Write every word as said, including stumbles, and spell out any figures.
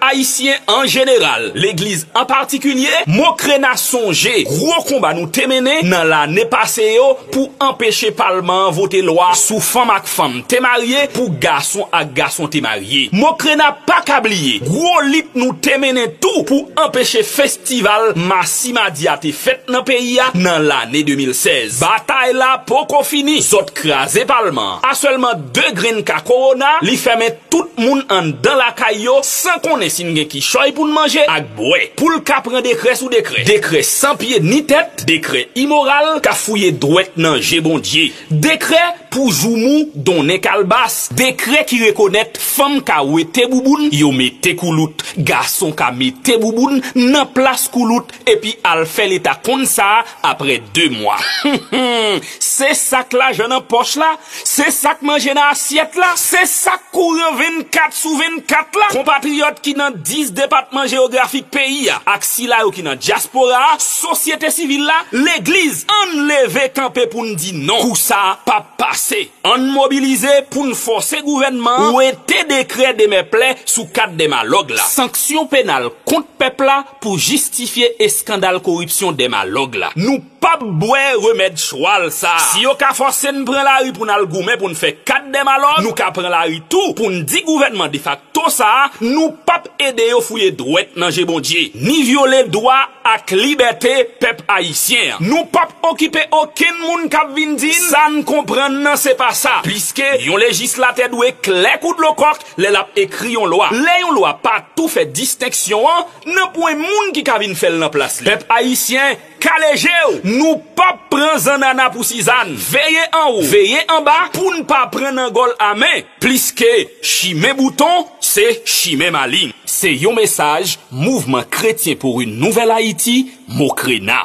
Ayisyen an jeneral, legliz an patikilye, Mokrena sonje gwo konba nou te mennen nan lane pase yo pou anpeche palman an vote lwa sou fanm ak fanm te marye, pou gason ak gason te marye. Mokrena pa ka bliye gwo lit nou te mennen tou pou anpeche festival Masi Madi a te fèt nan peyi a nan lane de mil sèz. Batay la poko fini. Zòt kraze palman an. A sèlman de grenn ka kowona, li fèmen tout moun anndan lakay yo san konnen si n gen kichòy pou n manje ak bwè. Pou l ka pran dekrè sou dekrè. Dekrè san pye ni tèt, dekrè imoral, ka fouye dwèt nan je Bondye. Dekrè pou joumou donnen kalbas. Dekrè ki rekonèt fanm ka wete bouboun, yo mete koulout. Gason ka mete bouboun nan plas koulout epi al fè leta konn sa a apre de mwa. Se sa k lajan nan pòch la, se sa k manje nan asyèt la, se sa k kouran vennkat sou vennkat la. Konpatriyòt ki nan dis depatman jewografik peyi a ak sila yo ki nan dyaspora a, sosyete sivil la, legliz, ann leve kanpe pou n di non. Kou sa a p ap pase. Ann mobilize pou n fòse gouvènman an wete dekrè demèplè sou kat dèmalòg la. Sanksyon penal kont pèp la pou jistifye eskandal koripsyon dèmalòg la. Nou p ap bwè remèd chwal sa a. Si yo ka fòse n pran lari pou n al goumen pou n fè kat dèmalòg, nou ka pran lari tou pou n di gouvènman defakto sa a, nou p ap ede yo fouye dwèt nan je Bondye, ni vyole dwa ak libète pèp ayisyen an. Nou p ap okipe okenn moun k ap vin di n sa n konprann nan se pa sa, piske yon lejislatè dwe klè kou dlo kòk lè l ap ekri yon lwa. Lè yon lwa pa tou fè distenksyon an, nanpwen moun ki ka vin fè l nan plas li. Pèp ayisyen, kale je w, nou p ap pran zannana pou sizann. Veye anwo, veye anba pou n pa pran nan gòl a men, pliske chimen bouton se chimen malin. Se yon mesaj Mouvman Kretyen pou yon Nouvèl Ayiti, Mokrena.